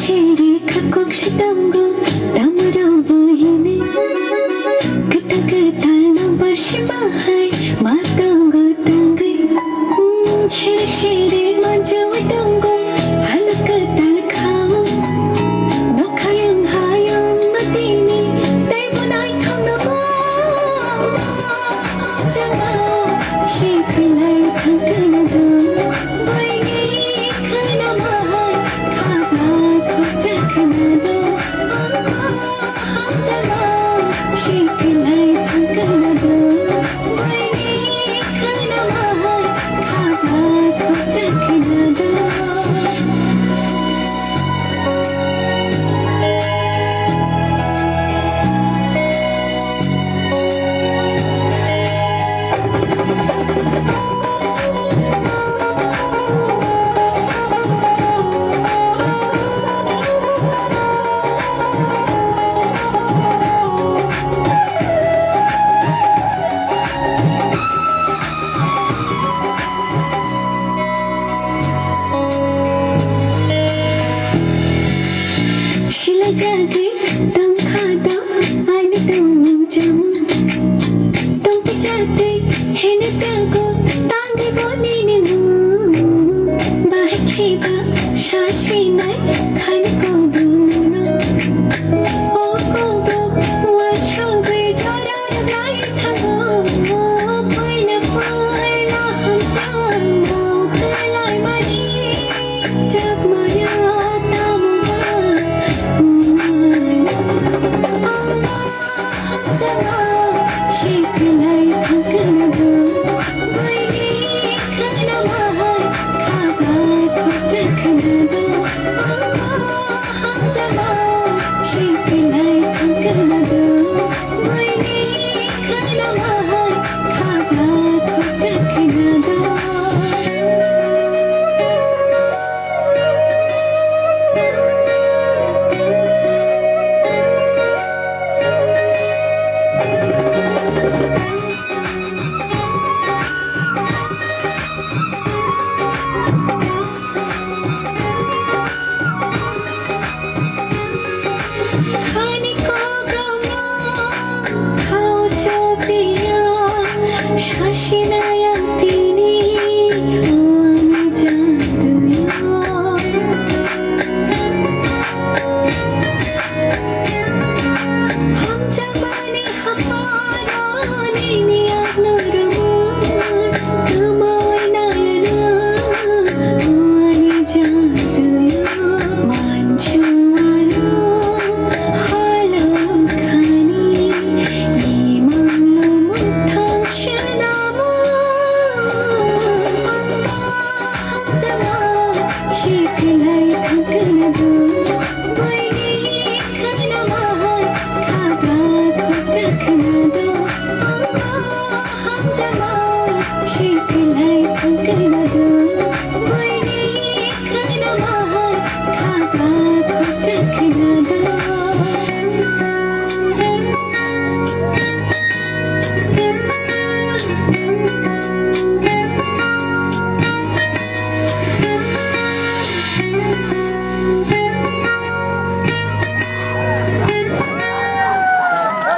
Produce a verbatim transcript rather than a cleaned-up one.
Chiri khakok si tongo, tamro bo hini. Kwtal kwtal no barsi bahai, ma tongo tangwi. Hmm, chiri chiri manjawi tongo, halok kwtal khao. Nokhayung hayung no tini, tei bo naithok no bo. Jana, si kwlai thang kwna do, boini khwna bahai. Sila jagwi tongkha do ani tongmung chamung. Tongpi jagwi hene jago tangwi bo nini mung. Bahai khiba sasin